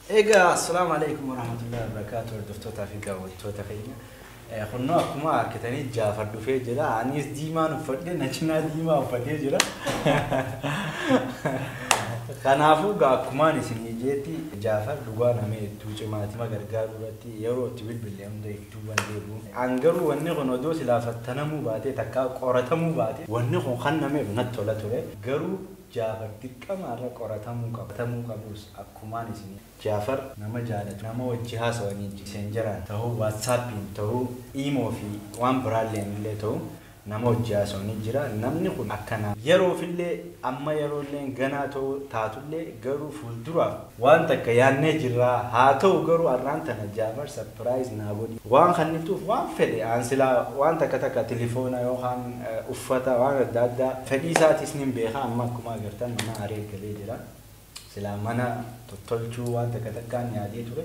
Egaa assalaamu alaikum warahmatullahi wabarakaatu, hordoftootaa fi daawwattoota keenya. Kunnoo akkuma argitanii Jaafar dhufee jira. Anis diimaan uffadhee, Najinaa diimaa uffatee jira. Kanaafuu gaa akkumaan isinii jeetti Jaafar dhugaa nama hedduu cimaati. Nama gargaaruu irratti yeroo itti bilbilee hunda hedduu waan deebi'u. An garuu wanni kun odoo silaa fattanamuu baatee, takkaa qoratamuu baate, wanni kun kan nameef natti tola ture. Garuu Jaafar dirqama irra qoratamuu qaba. Qoratamuu qabus akkumaan isinii. Jaafar nama jaalatu, nama wajji haasawanii Messengeraan ta'uu, WhatsAppiin ta'uu, Imo fi waan biraallee illee ta'uu, nama wajji haasawanii jira. Namni kun akkana yeroofillee amma yeroollee ganaa ta'uu taatullee garuu fuulduraaf waan takka yaannee jirra. Haa ta'u garuu har'aan tana Jaafar surprise naa godhi. Waan kannituuf waan fedhe aan silaa waan takka takka telefoona yookaan uffata waan adda addaa fedhii isaatis nin beeka. Amma akkuma agartan mana haree galee jira. Silaa mana tottolchuu waan takka takkaan yaadee ture.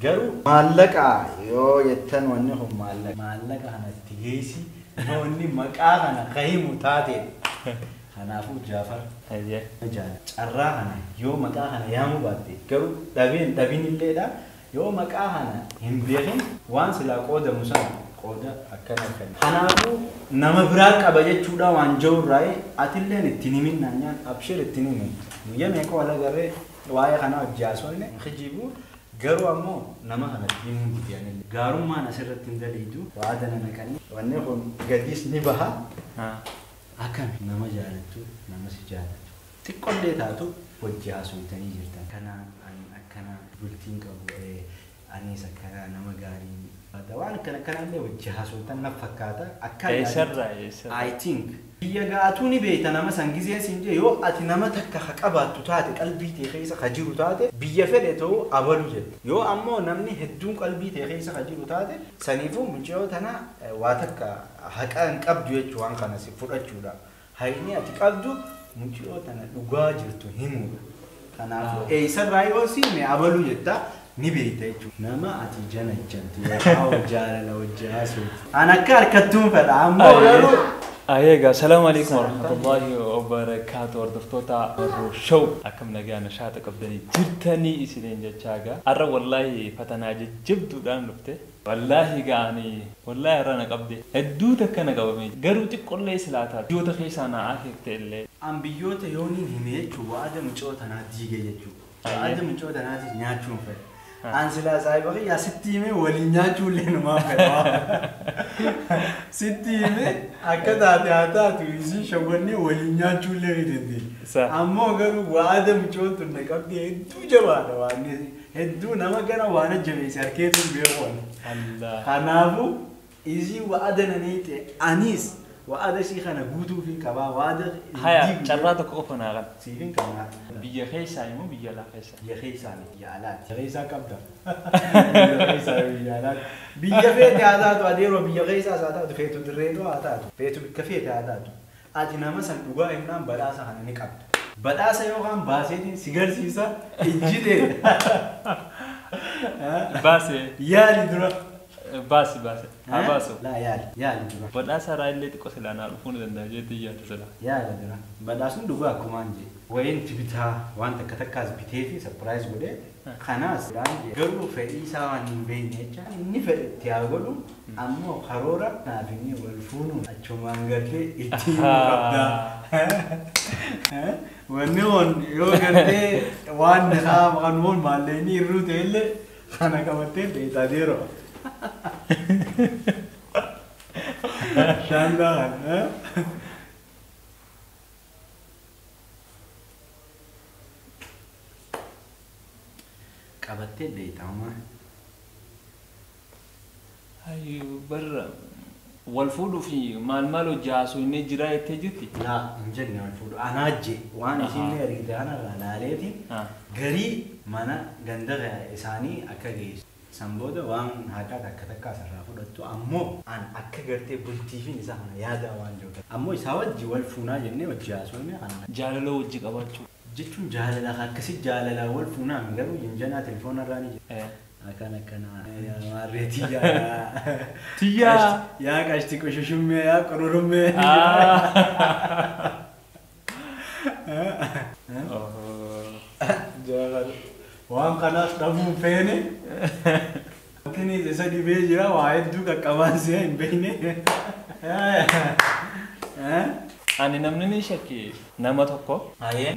Garuu maallaqa yoo jettan wanni kun maallaqa. Maallaqa kana itti geessi wanni maqaa kana kahimu taate. Kanaafuu Jaafar carraa kana yoo maqaa kana yaamuu baatte garuu dhabeen dhabin illeedha. Yoo maqaa kana hin beekin waan silaa qoodamu sana qooda akkana akkana. Kanaafuu nama biraa qaba jechuudha waan jiru atilleen ittiin himin naan abshir ittiin himin. Guyyaa meeqa wal agarree waa'ee kana hojii haasofne kijibu garuu ammoo nama kana ittiin himuu didee gaarummaan asirratti hin daliidu waada na naqanii wanni kun gadiis ni baha. Akkami nama jaalattu, nama si jaalatu xiqqollee taatu wajji haasofitanii jirtan. Kana ani akkana bultiin qabu, anis akkana nama gaarii waan akkana akkanallee wajji haasoftan na fakkaata. Akka Eessarraa eessarraa? I think biyya gaatuu ni beekta nama san gizee siin jee yoo ati nama takka ha qabaattu taate qalbii tee keessa ka jiru taate biyya fedhe ta'uu abalu jette. Yoo ammoo namni hedduun qalbii tee keessa ka jiru taate saniifuu mucayyoo tana waa takka haqa hin qabdu jechuu waan kana si fudhachuudha. Hayni ati qabdu mucayyoo tana dhugaa jirtu himuudha. Kanaafuu eessarraa yoo siime abalu jetta ni beekta jechuudha. Nama ati jana jantu yookaan jaalala wajji haasoftu. An akka harkattuun fedha ammoo garuu Egaa salaamu alaikum warahmatullahi wabarakaatu, hordoftoota Barruu Show, akkam nagaa nashaata qabdanii jirtanii isiniin jechaa gaa. Har'a wallaahi fatanaa jajjabduudhaan dhufte. Wallaahi gaanii wallaahi har'a na qabde, hedduu takka na qabame, garuu xiqqollee silaataa biyyoota keessaa na akeekte illee. An biyyoota yooniin hime jechuun waada mucoo tanaa diige jechuudha. Waada mucoo tanaatis nyaachuun fedha. An silaa saayiba kiyyaa sitti himee waliin nyaachuu illee numaan fedha. Sitti himee akka taate haa taatu isii shawwannee waliin nyaachuu illee ni dandeenya. Ammoo garuu waada mucoon tun na qabde hedduu jabaadha waan hedduu nama gara waan jabeesse harkeetu hin beeku. Kanaafuu isii waada nanii ta'e anis waada ishii kana guutuufin qabaa waada. Haya, carraa tokko qofa naa qaba. Siifin qabnaa. Biyya keessaa immoo biyya alaa keessaa? Biyya keessaa miti, biyya alaati. Biyya keessaa qabda. Biyya keessaa biyya alaati. Biyya feete haa taatu adeeroo, biyya keessaas haa taatu, feetu dirreetoo haa taatu, feetu bikka feete haa taatu. Ati nama san dhugaa himnaan badhaasa kana ni qabda. Badhaasa yookaan baaseetiin si garsiisa ijjitee. Baasee. Yaali dura. Baasi baasi. Haa baasu. Laa, yaali yaali dura. Badhaasa irraa illee xiqqoo silaa naa dhufuu ni danda'a jeetti yaada silaa. Yaali dura. Badhaasni dhugaa akkumaan jee. Wayiin bitaa waan takka takkaas bitee fi surprise godhee kanaas garuu fedhii isaa waan hin beekne jecha inni fedhe itti haa godhu, ammoo karoora naaf inni wal fuunu achumaan gartee itti himuu qabda. Wanni kun yoo gartee waan haa kanuun maallaqni hir'uu ta'e illee kana qabattee beektaa deeroo. Shaandaa kana. Qabattee beektaa homaa. Hayyuu, barra wal fuudhuu fi maal maal hojii haasofnee jira jettee jirti. Laa, hin jenne wal fuudhu. Anaa je waan isiin ergite kanarraa laaleeti garii mana ganda isaanii akka geessu. San booda waan haqaa takka takka asirraa fudhattu, ammoo an akka gartee bultiifin isa kana yaada waan jiru. Ammoo isaa wajji wal fuunaa jennee wajji haasofne kana. Jaalala wajji qabaachuu. Jechuun jaalala akkasii jaalala wal fuunaa garuu jinjanaa telefoona irraa ni jira. Akkana akkana maarree tiyyaa. Tiyyaa. Yaa qashti qushushummee, yaa qururummee. Jaafar. Waan kanaas dhabuun feene. Wanti isa dhibee jira waa hedduu qaqqabaan si'a hin beekne. Ani namni ni shakki nama tokko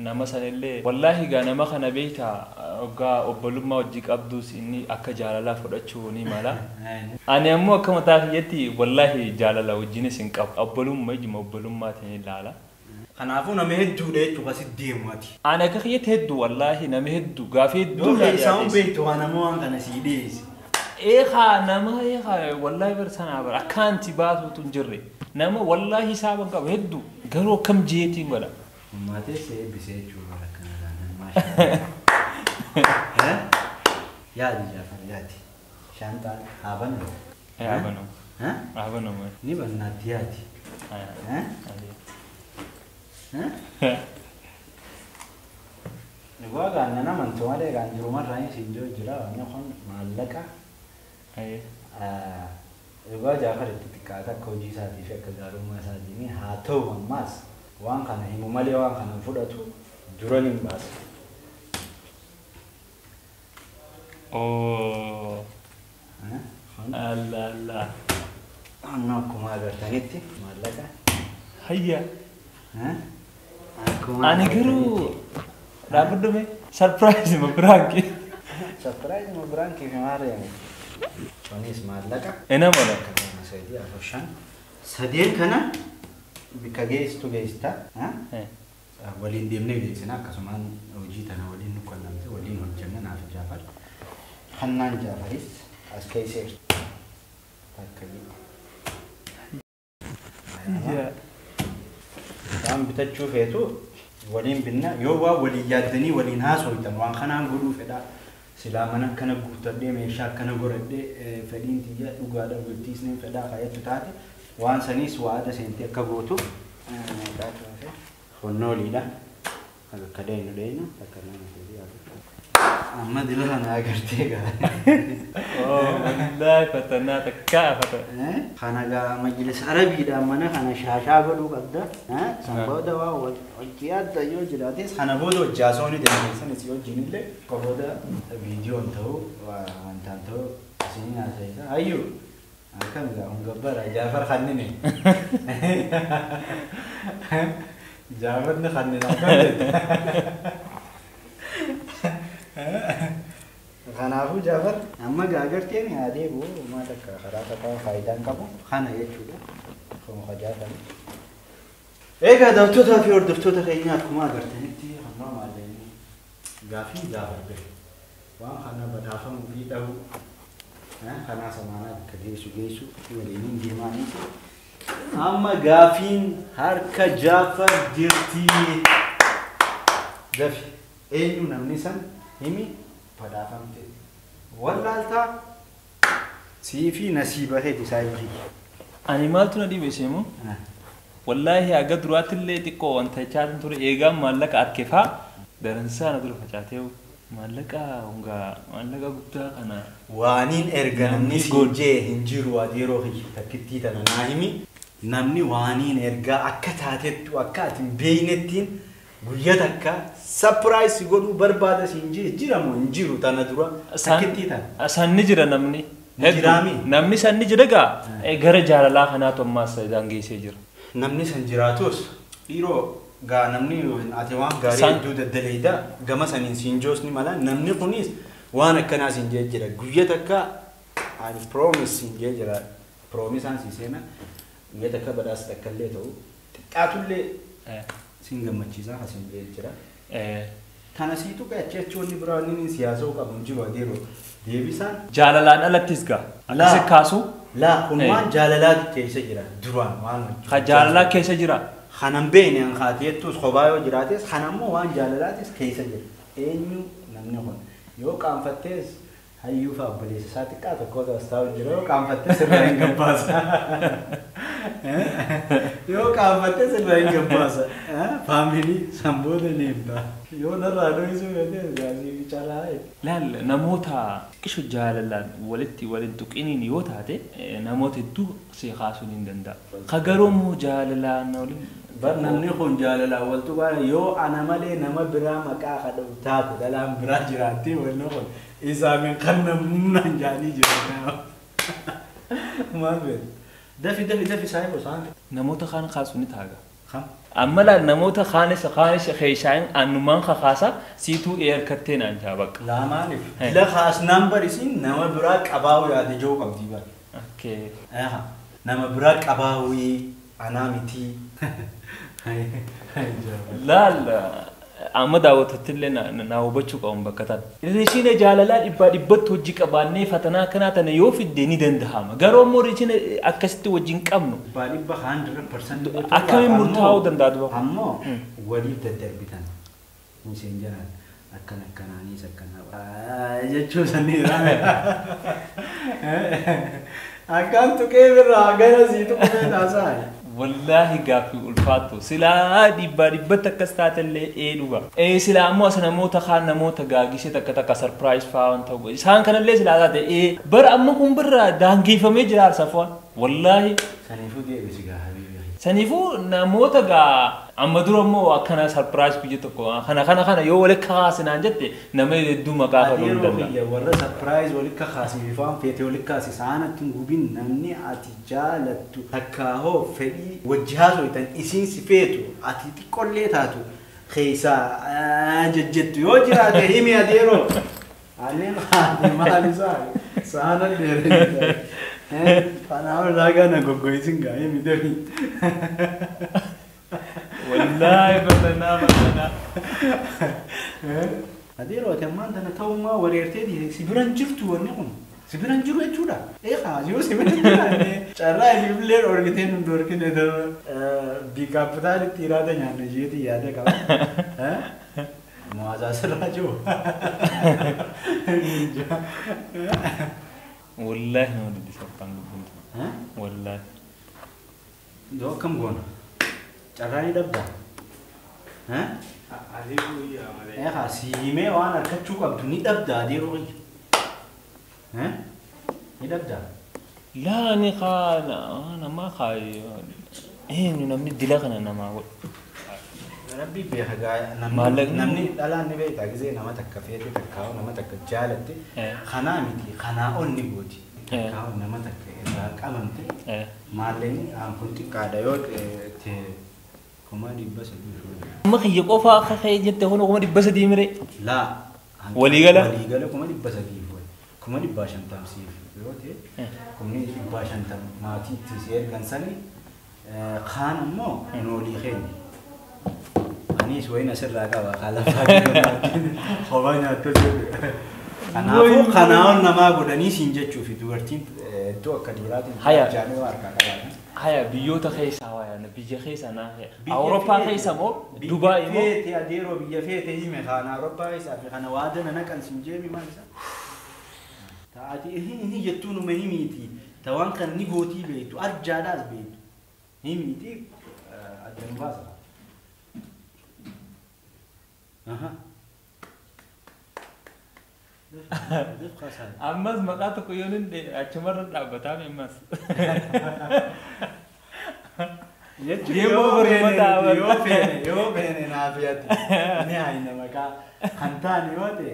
nama sanillee wallaahi gaa nama kana beektaa hoggaa obbolummaa hojii qabdus inni akka jaalalaa fudhachuu ni mala. Ani ammoo akka mataa kiyyaatti wallaahi jaalala wajjinis hin qabu. Obbolummaa ijuma obbolummaatiin ilaala. Kanaafuu nama hedduudha jechuudha asitti deemu ati. Ani akka kiyyatti hedduu wallaahi nama hedduu gaafii hedduu Yoo isaan beektu waan nama waan kana sii dhiyeesse. Eegaa nama eegaa wallaahi bar sanaa bar akkaanti baasuutu hin jirre. Nama wallaahi hisaaban qabu hedduu garuu akkam jeetiin godha. Uummatee see eebbisee jechuudha akkana taanaan maashaa. Yaadi Jaafar yaadi. Shaantaan haa bannu. Haa bannu. Haa bannu. Ni bannaatti yaadi. Dhugaa gaanna amantuu malee gaan jirumarraa siin jiru jira wanni kun maallaqa. Dhugaa Jaafar itti xiqqaata akka hojii isaatii fi akka gaarummaa isaatiin haa ta'u ammaas waan kana himu malee waan kana fudhatu dura ni baasa. Oo. Allah Allah. Anna akkuma agartanitti maallaqa. Hayya. Ani garuu dhaabbadhume surprise ma biraanki. Surprise ma biraanki fi maal yaani? Kunis maallaqa. Ina mana. Sadii afur shan. Sadeen kana bikka geessitu geessita. Waliin deemnee geessina akkasumaan hojii tana waliin nu qunnamte waliin hojjenna naaf Jaafar. Hannaan Jaafaris as keessee takka jedhu. Waan bitachuu feetu waliin binna yoo waa waliin yaaddanii waliin haasoftan waan kanaan godhuu fedhaa. Silaa mana akkana guuttadhee meeshaa akkana godhadhee fedhiin tiyya dhugaadha bultiis ni fedhaa kaayattu taate waan saniis waada seentee akka gootu honnooliidha. Akka deenu deenu akka nama fedhii amma dila kana agartee gaa. Wallaahi fatanaa takkaa fata. Kana gaa majlis arabiidhaan mana kana shaashaa godhuu qabda. San booda waa hojii adda yoo jiraates kana booda hojii haasawuu ni dandeessan isii wajjin illee booda viidiyoon ta'uu wantaan ta'uu isin haasa'isa. Hayyuu akkam gaa kun gabbara Jaafar kannine. Jaafar ni kannine akkam jette. Kanaafuu Jaafar amma gaagarteen yaadee bu'u maal akka karaa takkaa faayidaan qabu kana jechuudha. Kun Jaafar. Egaa daawwattootaa fi hordoftoota keenya akkuma agartanitti hannoo maallaqni gaafii Jaafar gahe waan kana badhaafamuu fi dhabuu kanaa samaanaa bakka geessu geessu waliin deemaanii amma gaafiin harka Jaafar jirti. Dafi eenyu namni san himi badhaafamte wallaaltaa sii fi nasiiba keeti saayiba kiyya. Ani maaltu na dhibe seemu? Wallaahi haga duraatti illee xiqqoo wanta jechaatin ture eegaan maallaqa harkifaa daransaa na dura facaatee maallaqa hungaa maallaqa guddaa kana. Waaniin erga namni siin jee hin jiru ati yeroo kiyya takkittii tana naa himi namni waaniin ergaa akka taatettu akka ati hin beeknettiin guyyaa takka surprise godhuu barbaada siin jee jira moo hin jiru tana dura takkittii tana. San ni jira namni. Jiraami. Namni san ni jira gaa gara jaalalaa kanaatu ammaas daangeessee jira. Namni san jiraatus dhiiroo gaa namni ati waan gaarii hedduu daddaleedha gama saniin siin joos ni mala namni kunis waan akkanaa siin jee jira guyyaa takka ani promise siin jee jira promisaan sii seena guyyaa takka badhaasa takka illee ta'u xiqqaatullee siin gammachiisaa asiin jee jira. Kana siitu achi achi wanni biraa inni siyaasa qabu hin jiru adeeroo deebisaan. Jaalalaan alattis gaa akkasi kaasu. Laa kun waan jaalalaatu keessa jira duraan waan. Ka jaalalaa keessa jira. Kanan beekne an kaateettus kophaa yoo jiraates kanammoo waan jaalalaatis keessa jira. Eenyu namni kun yoo qaanfattees hayyuu fi obboleessa isaa xiqqaa tokkotu as taa'u jira yoo qaanfattes irraa hin gabbaasa. Yoo qaanfattes irraa hin gabbaasa. Faamilii san booda ni himta. Yoo narraa dho'isuu feetes gaazii fi calaa. Laal namoota qishu jaalalaan walitti waliin tuqiniin yoo taate namoota hedduu si kaasuun hin danda'a. Ka garuu immoo jaalalaan waliin Bar namni kun jaalala waltu bara yoo ana malee nama biraa maqaa kadhatu taate dhalaan biraa jiraatti wanni kun isaa min kan namnaan jaanii jira. Maal beektu? Dafi dafi dafi saayibo saan. Namoota kaan kaasu ni taaga. Kam? Amma laal namoota kaanis kaanis keessaa'in annumaan kakaasa siituu eerkattee naan jaa bakka. Laa maaliif? La kaasnaan barisiin nama biraa qabaa'uu yaade joo qabdii bara. Okay. Nama biraa qabaa'uu anaa miti. Laal amma daawwattooti illee na hubachuu qaban bakka tana. Rishiina jaalalaa dhibbaa dhibbatti hojii qabaannee fatanaa kanaa tana yoo fidde ni danda'ama. Garuu immoo rishiina akkasitti wajjin qabnu. Dhibbaa dhibba 100%. Akkamiin murtaa'uu danda'a duba? Ammoo waliif daddarbitan. Miseen jalaan akkana akkanaaniis akkana jechuu sanii akkaan tuqee birraa gara sii tuqee taasaa. Wallaahi gaaffii ulfaattu silaa dhibbaa dhibbatti akkas taatellee ee dhuga. Silaa ammoo as namoota kaan namoota gaagisee takka takka sarpiraayiz fa'aa waan ta'u isaan kanallee silaa taate ee bara amma kun birraa daangeffamee jira arsafaan. Wallaahi. Saniifuu deebisi gaa habiibi. Saniifuu namoota gaa amma dura immoo akkana sarpiraayiz biyya tokko kana kana kana yoo walitti kaasinaan jette nama hedduu maqaa qabu hin danda'a. Yeroo warra sarpiraayiz walitti kaasii fi feete walitti kaasii saanatti hin gubin namni ati jaalattu takka hoo fedhii wajji haasoftan isiin si feetu ati xiqqollee taatu keessaa jejjettu yoo jiraate himi adeeroo. Anneen haati maal isaa saana dheeree. Kanaaf raagaa na goggoisin gaa himi deemi. Wallaahi batanaa batanaa. Adeeroo ati ammaan tana ta'ummaa wareertee si biran jirtu wanni kun. Si biran jiru jechuudha. Eegaa yoo si biran jiraanne carraa illee dhorkitee nu dhorkine biikaapitaalitti iraada nyaanna jeetii yaada qaba. Muwaazaa sirraa jiru. Wallaahi nama dubbisa abbaan lubbuun. Wallaahi. Doo akkam goona? Carraa ni dhabdaa? Eegaa si himee waan argachuu qabdu ni dhabdaa adeeroo qiyya. Ni dhabdaa? Laa ni kaa nama kaa eenyu namni dila kana namaa godhu. Rabbi beeka gaa namni dhalaan ni beektaa gisee nama takka feete takka nama takka jaalatte kanaa miti kanaa ol ni gooti. Takka nama takka irraa qabamte maallaqni kun xiqqaadha yoo ta'e 300,000. Amma kiyya qofa akka ka'e jette kun 300,000 miree? Laa. Waliigala? Waliigala 300,000 500,000 siif yoo ta'e 550,000 maatii itti si ergan sani kaan immoo noolii keenya. Anis wayin asirraa qaba kalafaa kophaa nyaattu jedhu. Kanaafuu kanaa'oon namaa godhanii siin jechuufi dubartiin iddoo akka dhiiraatiin jaanuu harkaa qabaatan. Haya biyyoota keessaa waayana biyya keessa naa Awurooppaa keessa moo Dubaay moo? Feete adeeroo biyya feete hime kana Awurooppaa keessaa fi kana waadana naqan siin jeemi maal isaa? Taati hin jettuu numa himiiti tawaan kan ni gootii beektu arjaadhaas beektu himiiti adda nu baasa. Aha. Ammas maqaa tokko yoo inni achumarra dhaabbataa ammas. Yoo feene naaf yaaddu ni haayina maqaa kan taane yoo ta'e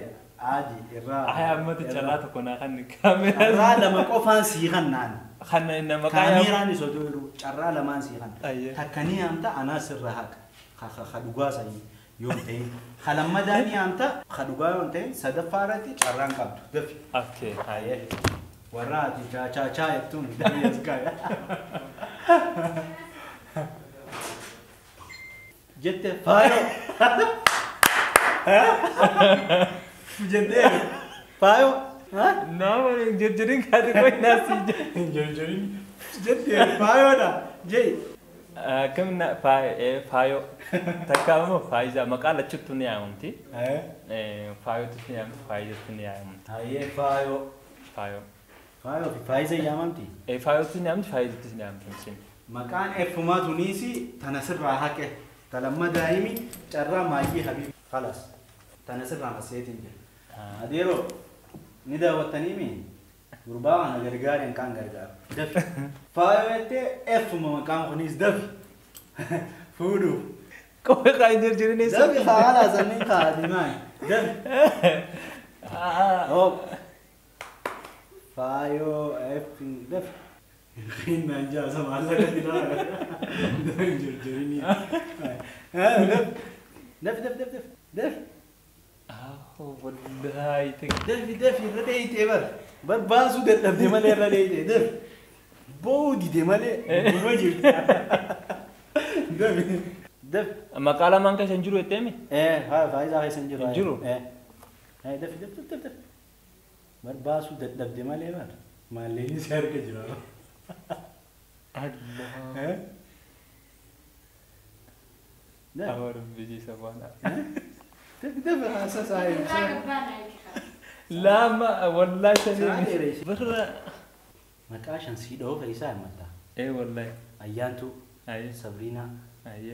aadi irraa. Aya ammatti carraa tokko naa kan kaameeraa. Carraa lama qofaan sii kannaan. Kan inni maqaa. Kaameeraan isa osoo jiru carraa lamaan sii kan. Takka ni haamta anaas irraa haqa. Ka dhugaa sanii yoo ta'e kalammadaa ni haamta ka dhugaa yoo ta'e sadaffaa irratti carraan qabdu dafi. Okay. Aye. Warra ati chaa chaa chaa jettuun dafi as kaaya. Jette faayo. Jette faayo. Nama jirjirin kaati qoy naasi. Jirjirin jette faayoodha. Jee. Akkam na faayo takka immoo faayisaa maqaa lachuttu ni yaamamti. Faayotu ni yaamamti faayizatu ni yaamamti. Ayyee faayo. Faayo. Faayo fi faayiza yaamamti. Faayotu ni yaamamti faayizatu ni yaamamti. Maqaan effumaa tuniisi tana sirraa haqe talamma daa'imi carraa maayyii habiib khalas tana sirraa maseetiin jira. Adeeroo ni daawwattanii mi gurbaa kana gargaareen kaan gargaaru. Dafi. Faayo jettee effuma maqaan kunis dafi. Fuudhu. Kophee kaa hin jirjirin eessa? Dafi haala sanniin kaa'ati maal? Dafi. Oh. Faayoo F dafi. Hinnaan jaasa maallaqa jira. Dafi hin jirjirinii. Dafi dafi dafi dafi dafi. Wallahi Dafi dafi irra dheeyitee bar. Bar baasuu dadhabde malee irra dheeyitee dafi. Boo'uu dide malee dhuma jirti. Dafi dafi. Maqaa lamaan keessa hin jiru jetteemi? Faayidaa keessa hin jiru. Hin jiru? Dafi dafi dafi dafi. Bar baasuu dadhabde malee bar. Maalleen si harka jira. Allah. Awwa biji sabaana. Dafi dafi haasaa saa. Lama wallahi sanii. Barra. Maqaa shan sii dhahoo fe'isaa himatta. Wallahi. Ayyaantuu. Aye. Sabriinaa. Aye.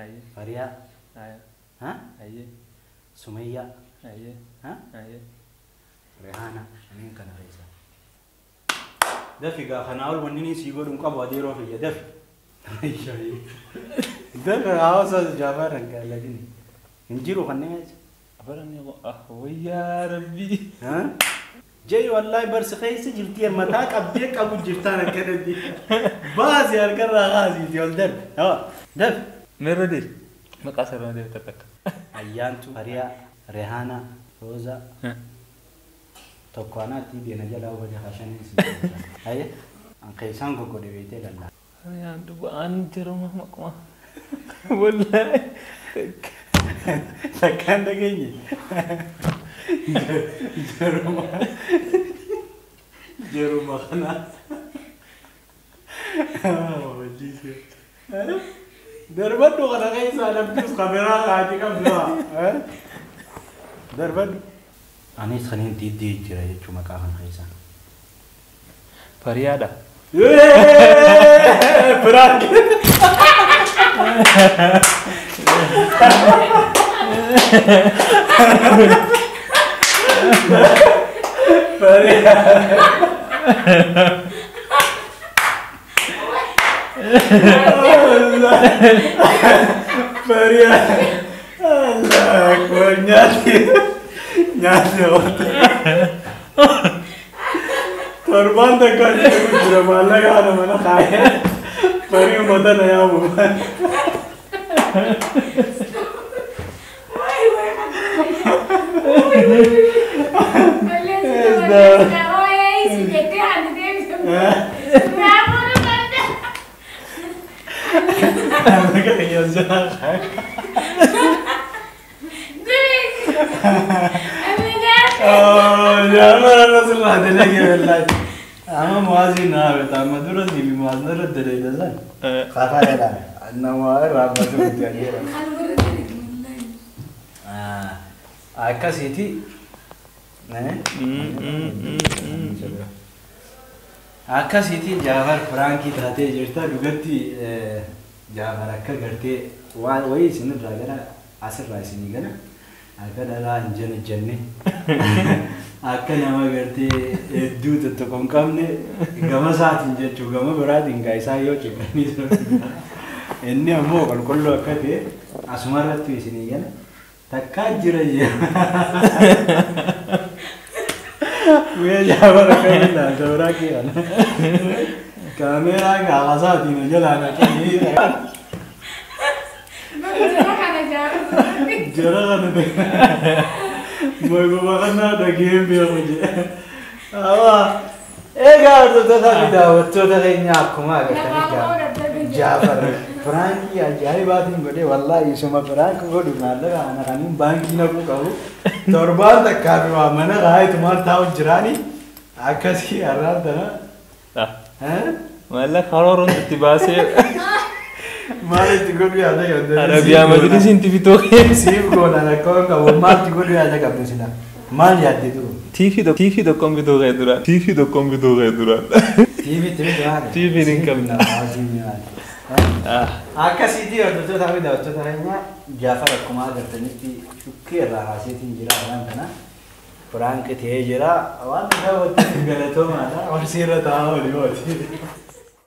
Aye. Fariyaa. Aye. Aye. Sumayyaa. Aye. Aye. Rehaana. Shaniin kana fe'isaa. Dafi gaa kanaa ol wanni inni sii godhu hin qabu adeeroo fiyya dafi. Dafi hawaasa Jaafar hin jaallatini. Hin jiru kanneen achi. Barani wayyaa rabbii. Jee wallahi barsi keessa jirti mataa qabdee qabu jirtaan akkanatti. Baasii harkarraa kaasiiti ol darbe. Dafi. Meerra deebi. Maqaa sarara deebi takka. Ayyaantu, Fariyaa, Rehaana, Roozaa. Tokko anaatti deena jalaa hubate haashaniin si jedha. An keessaan goggodhe beektee lallaa. Fariyaan dhuga an jiruma maquma. Wallahi. Takkaan dhageenye. Jaruma. Jaruma kana. Darbadhu kana keessaa laftis kameraa haati qabdu. Darbadhu. Anis kanin diddee jira jechuun maqaa kana keessaa. Fariyaadha. Prank. Fariyaa. Fariyaa. Allah akbar nyaati. Nyaati oolta. Torbaan takka jira maallaqa haadha mana kaayee. Farii uummata na yaamu. Ama muazi na beta madura ni muazna rad dale da khafa la anna rabbatu mutiyera akkasiti akkasiti Jaafar Firaankii taatee jirta dhugatti Jaafar akka gartee waan wayii isinirraa gara asirraa isinii gala akka dhalaa hin jenne jenne akka nama gartee hedduu tokko hin qabne gama isaatiin jechuu gama biraatiin gaa isaa yoo cimanii inni ammoo qulqulluu akka ta'e asumarratti isinii gala takkaa jira jira. Mee Jaafar akka ilaalta biraa kiyana. Kaameeraa gaafasaatiin jalaa naqee. Jara kana Maguma kana dhageen beeku jedhe. Egaa hordoftoota fi daawwattoota keenya akkuma agartanii Jaafar Firaankii ajaa'ibaatiin godhee wallaahi isuma Firaank godhu maallaqa ana kaniin baankii naquu qabu torbaan takkaa fi waa mana raayitu maal taa'u jiraani akkasii har'aan tana. Maallaqa karooruun itti baasee. Maal itti godhu yaada qabdu? Arabiyaa majlisiin tifitoo keessa. Siif goonaan akka waan qabu maal itti godhu yaada qabdu sila? Maal yaadde duru? Tiifii tokkoon bituu kee duraan. Tiifii tokkoon bituu kee duraan. Tiifii itti bituu maali? Tiifiin hin qabne. Akkasiitii hordoftoota fi daawwattoota keenya Jaafar akkuma agartanitti shukkii irraa kaaseetiin jira waan kana. Firaank ta'ee jira. Waan daawwattoota galatoomaadha. Horsiirra taa'aa olii ooti.